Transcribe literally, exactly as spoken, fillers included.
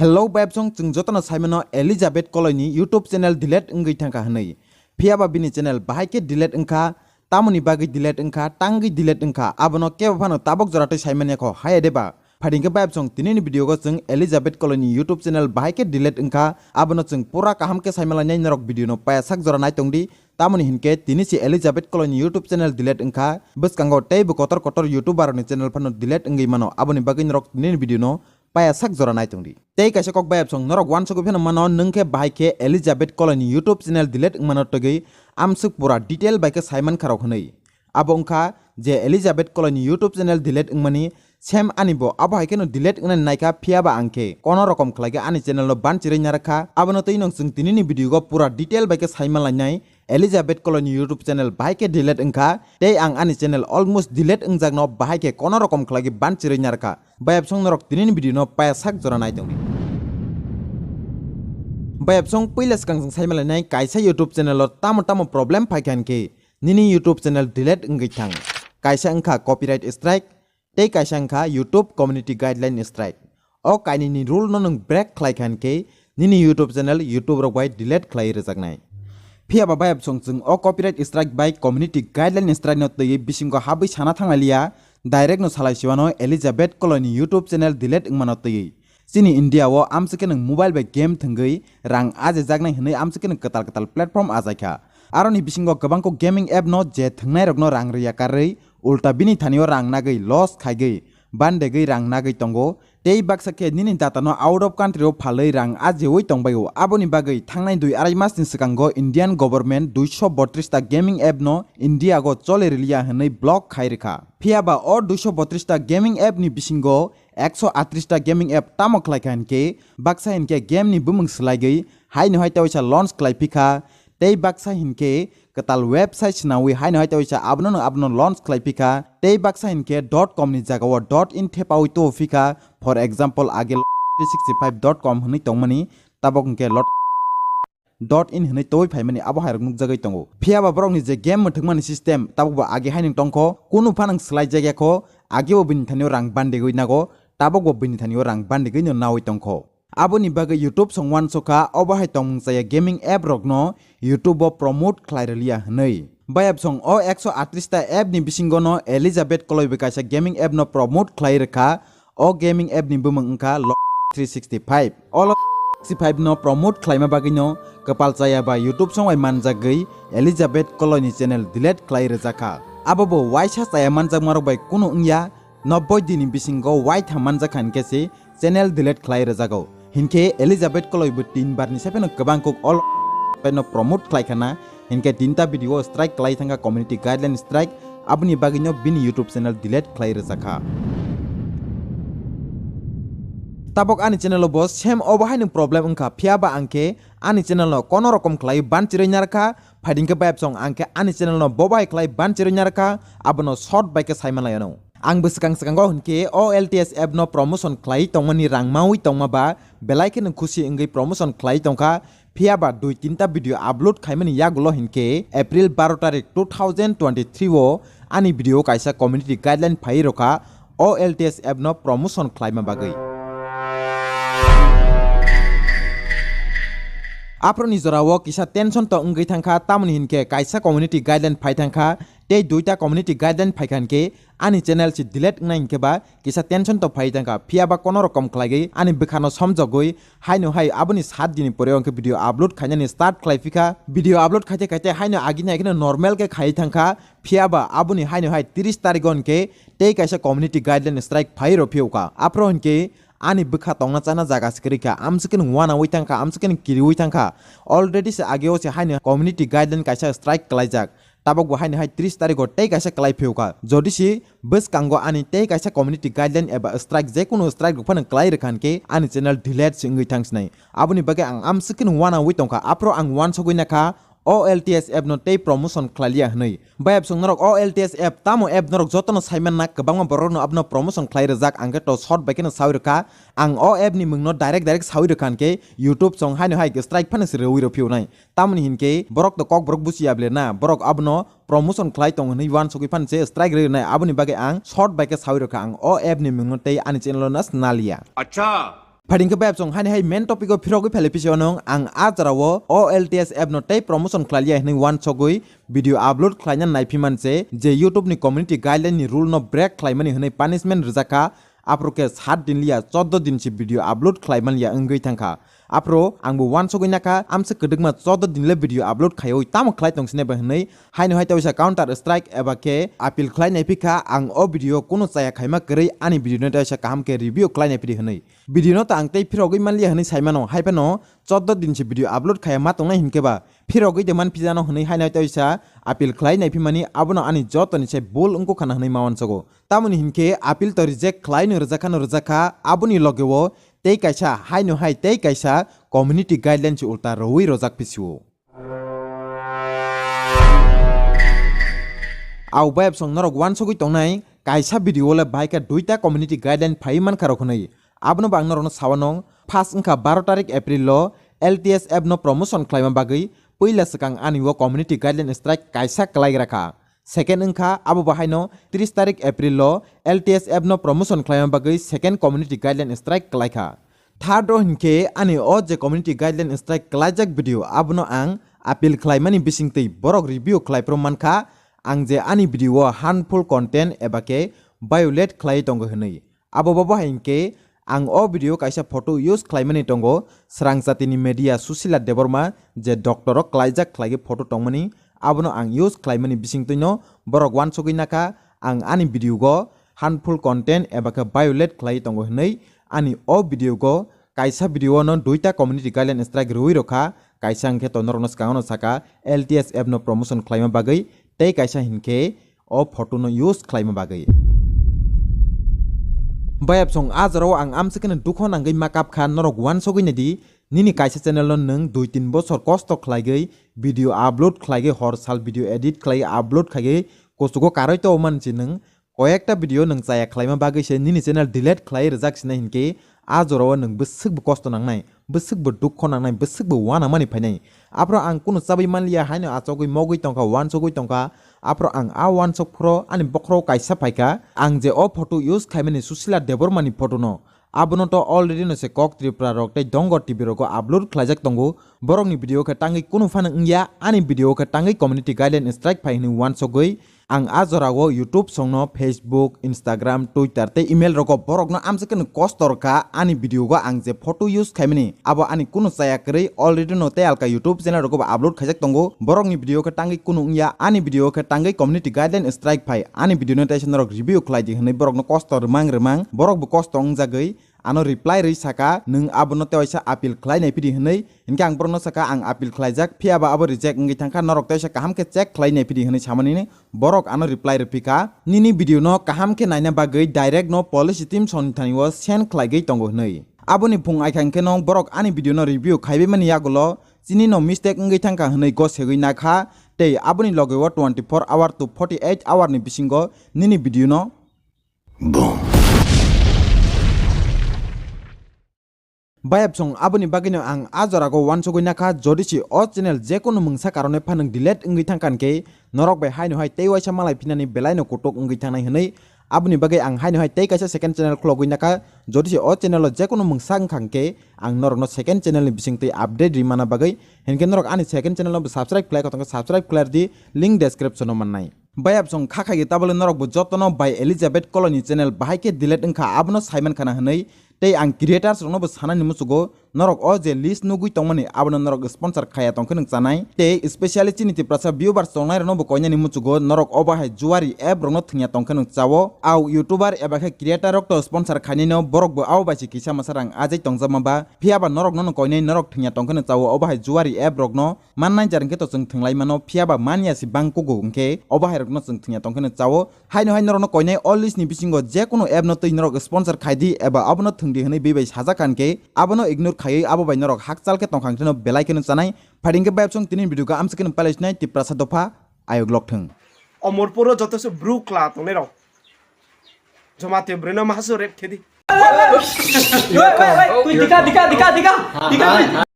Hello bayapsong, chwng jotono saimano Elizabeth Koloini YouTube channel delete wngwi thangkha hwnwi. Phiyaba bini channel bahai khe delete wngkha, tamoni bagwi delete wngkha, tangwi delete wngkha, abono kebo phano tabok joratwi saimanya kho, haya deba? Phaidi khe bayapsong, tinini video o chwng Elizabeth Koloini YouTube channel bahai khe delete wngkha, abono chwng pura kaham khe saimalainai, norok video no paya sak jora naitongdi. Tamoni hinkhe tini si Elizabeth Koloini YouTube channel delete wngkha, bwskango teibo kotor kotor YouTuber rokni channel phano delete wngwi mano, aboni bagwi norok tinini video no paya sak jora naitongdi. Tei kaisa kok bayapsong, norok wansugwi phano mano, nwng khe bahai khe Elizabeth Koloini YouTube channel delete wngmano twgwi amswk pura detail bai khe saimankha rok hwnwi. Abo wngkha je Elizabeth Koloini YouTube channel delete wngmani same ani bo abo hai kheno delete wngnani naikha, phiyaba ang khe kono rokom khlai khe ani channel no ban chirwi narwkha. Abono twi nwng chwng tinini video o pura detail bai khe saimalainai. Elizabeth Koloini YouTube channel bahai khe delete wngkha, tei ang ani channel almost delete wngjakno bahai khe kono rokom khlai khe ban chirwi narwkha. Bayapsong norok tinini video no paya sak jora naitongdi. Bayapsong puila swkang chwng saimalainai, kaisa YouTube channel o tamo tamo problem phaikha hinkhe nini YouTube channel delete wngwi thang. Kaisa wngkha copyright strike, tei kaisa wngkha YouTube community guideline strike. O kainwini rule no nwng break khlai kha hinkhe nini YouTube channel YouTube rok bai delete khlai rwjaknai. Phiyaba bayapsong chwng o copyright strike bai community guideline strike no twiwi bisingo habwi sana thanglailiya, direct no salai siwano Elizabeth Koloini YouTube channel delete wngmano twiwi. Chini India o amswk khe nwng mobile bai game thwngwi rang ajejaknai hwnwi amswk khe nwng kwtal kwtal platform ajaikha. Aroni bisingo kwbangkuk gaming app no je thwngnairokno rang rwya karwi ulta bini thani o rang nagwi loss khaigwi bandegwi rang nagwi tongo. Tei baksa khe nini data no out of country o phalwi rang ajewi tongbaio. Aboni bagwi thangnai dui arai mas ni swkango Indian government duiso botris ta gaming app no India go chole rwliya hwnwi block khai rwkha. Phiyaba o duiso botris ta gaming app ni bisingo ekso atris ta gaming app tamo khlai kha hinkhe, baksa hinkhe game ni bumung swlaigwi haino hai teisa launch khlai phikha, tei baksa hinkhe kwtal website swnawi haino hai teisa abono no abono launch khlai phikha, tei baksa hinkhe dot com ni jaga o dot in thepawi to phikha, for example age three sixty five dot com hwnwi tongmani, tabok hinkhe lot dot in hwnwi twi phaimani abo hai rok nukjagwi tongo. Phiyaba borokni je game mwthwkmani system tabok bo age hai nwng tongkho, kunu phanang swlai jakya kho, age bo bini thani o rang bandegwi nago, tabok bo bini thani o rang bandegwi no nawi tongkho. Aboni bagwi YouTube song wansukha, obo hai tongmung chaya gaming app rokno YouTube o promote khlai rwliya hwnwi. Bayapsong o ekso atris ta app ni bisingo no Elizabeth Koloi bai kaisa gaming app no promote khlai rwkha. O gaming app ni bumung wngkha Lo three sixty five. O Lo sixty five no promote khlaima bagwi no kwpal chaya ba YouTube song bai manjagwi Elizabeth Koloi ni channel delete khlai rwjakha. Abo bo waisa chaya manjakma rok bai kunu wngya, nobboi din ni bisingo waitham manjakha hinkhe se channel delete khlai rwjago. Hinkhe Elizabeth Koloi bo tin bar ni sai phano kwbang kok o Lo no promote khlai khana, hinkhe tinta video o strike khlai thangkha, community guideline strike, aboni bagwi no bini YouTube channel delete khlai rwjakha. Tabok ani channel o bo same obo hai nwng problem wngkha, phiyaba ang khe ani channel no kono rokom khlai ban chirwi narwkha, phaidi khe bayapsong ang khe ani channel no bo bai khlai ban chirwi narwkha, abono short bai khe sai manlai ano. Ang bwskang swkango hinkhe o L T S app no promotion khlai tongmani rang mawi tongma ba belai kheno khusi wngwi promotion khlai tongkha, phiyaba dui tinta video upload khaimani yagulo hinkhe April baro tarik two thousand twenty three o ani video kaisa community guideline phai rokha o L T S app no promotion khlaima bagwi. Aphro ni jora o kisa tension to wngwi thangkha, tamoni hinkhe kaisa community guideline phai thangkha, tei duita community guideline phaikha hinkhe ani channel se delete wngnai hinkhe ba kisa tension to phai thangkha, phiyaba kono rokom khlaigwi ani bwkhano somjogwi haino hai aboni sat dini pore hinkhe video upload khainani start khlai phikha. Video upload khaite khaite haino agini hai kheno normal khe khai thangkha, phiyaba aboni haino hai tris tarik o hinkhe tei kaisa community guideline strike phai rw phiyokha. Aphro hinkhe ani bwkha tongna chana jaga se kwrwi kha, amswkhe nwng wanawi thangkha, amswkhe nwng kiriwi thangkha. Already se ageo se haino community guideline kaisa strike kwlaijak. Tabok bo haino hai tris tarikh o tei kaisa kwlai phiyokha. Jodi se bwskango ani tei kaisa community guideline eba strike, jekunu strike rok phano kwlai rwkha hinkhe ani channel delete se wngwi thangsinai. Aboni bagwi ang amswkhe nwng wanawi tongkha, aphro ang wansugwi nakha o L T S app no tei promotion khlai liya hwnwi. Bayapsong norok o L T S app tamo app norok jotono saimanna, kwbangma borokno abono promotion khlai rwjak, ang khe to short bai kheno sawi rwkha. Ang o app ni mungno direct direct sawi rwkha hinkhe YouTube song haino hai strike phano se rwwi rw phiyonai. Tamoni hinkhe borok to kokborok buchiya ble na, borok abono promotion khlai tong hwnwi wansugwi phano se strike rwnai, aboni bagwi ang short bai khe sawi rwkha ang o app ni mungno tei ani channel no sna liya. Acha. Phaidi khe bayapsong haini hai main topic o phirogwi phailai phisi onong ang a jora o O L T S app no tei promotion khlaiya hinwi wansogwi video upload khlaina naiphi manse je YouTube ni community guideline ni rule no break khlaimani hinwi punishment rwjakha. Aphuru khe sat din liya choddo din se video upload khlaiman liya wngwi thangkha. Aphuru angbo wansogwi nakha amsa kwdwkma choddo din le video upload khaiwi tamo khlai tong sine ba hinwi haino hai tawisa counter strike eba khe appeal khlai naiphikha ang o video kunu chaya khaima kwrwi ani video no tawisa kaham khe review khlai naiphidi hinwi. Video no ta ang tei phirogwi manliya hinwi saimano haiphano choddo din se video upload khaya ma tongnai hinkhe ba phirogwi de manphijano hinwi haino hai tawisa appeal khlai naiphimani abono ani jotoni se bul wngkha khana hinwi ma wansogo. Tamoni hinkhe appeal to reject khlai no rwjakha no rwjakha, aboni loge o tei kaisa haino hai tei kaisa community guideline se ulta rwi rojak phisio. Au bayapsong norok wansogwi tongnai kaisa video o le bahai khe duita community guideline phaiwi mankha rok hinwi. Abono bo ang norokno sawanong, first wngkha baro tarik April o L T S app no promotion khlaima bagwi puila swkang ani o community guideline strike kaisa kwlai rakha. Second wngkha abo bahaino tris tarik April o L T S app no promotion khlaima bagwi second community guideline strike kwlaikha. Third o hinkhe ani o je community guideline strike kwlaijak video abono ang appeal khlaimani bisingtwi borok review khlai phuru mankha ang je ani video o harmful content eba khe violate khlai tongo hinwi. Abo bo bahai hinkhe ang o video kaisa photo use khlaimani tongo, Srang Jatini Media Susila Debbarma je doctor o kwlaijak khlaigwi photo tongmani, abono ang use khlaimani bisingtwino borok wansogwi nakha, ang ani video go harmful content eba khe violate khlai tongo hinwi ani o video go kaisa video no duita community guideline strike rwwi rokha, kaisa hwnkhe to norokno swkango saka L T S app no promotion khlaima bagwi tei kaisa hinkhe o photo no use khlaima bagwi. Bayapsong a jora o ang amswkeno dukho nangwi ma kap kha, norok wansogwi naidi, nini kaisa channel no nwng dui tin bochor kosto khlaigwi video upload khlaigwi hor sal video edit khlaiwi upload khaigwi kuchugo karwi to mansi nwng koyekta video nwng chaya khlaima bagwi se nini channel delete khlai rwjak sina hinkhe a jora o nwng bwswk bo kosto nangnai. Bwswk bo dukho nangnai, bwswk bo uanamani phainai. Aphro ang kunu chabwi manliya haino achogwi mogwi tongkha, wansogwi tongkha. Aphro ang a wansok phro ani bokhorok kaisa phaikha. Ang je o photo use khaimani Susila Debbarmani photo no, abono to already no se Kok Tripura rok tei Dongor T V rogo upload khlaijak tongo. Borokni video khe tangwi kunu phano wngya, ani video khe tangwi community guideline strike phai hinwi wansogwi. Ang a jora o YouTube songno Facebook, Instagram, Twitter tei email rogo borokno amswkeno kosto rwkha ani video go ang je photo use khaimani abo ani kunu chaya kwrwi already no tei alka YouTube channel rogo bo upload khaijak tongo. Borokni video khe tangwi kunu wngya, ani video khe tangwi community guideline strike phai ani video no teisa norok review khlai di hinwi borokno kosto rwmang rwmang borok bo kosto wngjagwi ano reply rwi saka, "Nwng abono tewaisa appeal khlai nai phidi," hinwi. Hinkhe ang borokno saka, "Ang appeal khlaijak, phiya ba abo reject wngwi thangkha, norok tewaisa kaham khe check khlai nai phidi," hinwi samani borok ano reply rwphi kha, "Nini video no kaham khe naina bagwi direct no policy team songni thani o send khlaigwi tongo," hinwi. Aboni phung aikha hinkhe no borok ani video no review khaibai mani yagulo chini no mistake wngwi thangkha hinwi go segwi nakha, tei aboni loge o twenty four hour to forty eight hour ni bisingo nini video no Boom. Bayapsong aboni bagwino ang a jorago wansugwi nakha, jodi se o channel jekunu mungsa karone phanang delete wngwi thangkha hinkhe norok bai haino hai tei waisa malai phinani belaino kutuk wngwi thangnai hinwi. Aboni bagwi ang haino hai tei kaisa second channel khulogwi nakha, jodi se o channel o jekunu mungsa wngkha hinkhe ang norokno second channel ni bisingtwi update rimana bagwi, hinkhe norok ani second channel no bo subscribe khlai kha tongkha, subscribe khlai rwdi, link description o mannai. Bayapsong kha khaigwi tabole norok bo jotono bai Elizabeth Colony channel bahai khe delete wngkha abono saiman khana hinwi tei ang creators rokno bo sanani muchugo norok o je list nugwi tongmani abono norok sponsor khaya tongkhe nwng chanai tei specially chini Tiprasa viewers tongnai rokno bo koinani muchugo norok obo hai juari app rokno thwngya tongkhe nwng chao au youtuber eba khe creator rok to sponsor khainai no borok bo abo bai se kisa masa rang ajai tongjakma ba phiya ba norok no koinai norok thwngya tongkhe nwng chao obo hai juari app rokno. Mannai jar hinkhe to chwng thwnglai mano, phiya ba manya se bang kugo hinkhe obo hai rokno chwng thwngya tongkhe no chao. Haino hai norokno koinai o list ni bisingo jekunu app no twi norok sponsor khai di eba abono thwng di hinwi bui bai sajak kha hinkhe abono ignore khaiwi abo bai norok hakchal khe tongkha hinkhe no belai kheno chanai. Phaidi hinkhe bayapsong tini video khe amsa kheno pailai sinai Tiprasa dopha ayok lok thwng. Omorpuro joto se bru kla tongnai rok. Joma te breno mahaso rep khedi. Wait, wait, wait, wait. Tui dika, dika, dika, dika. Dika, tui.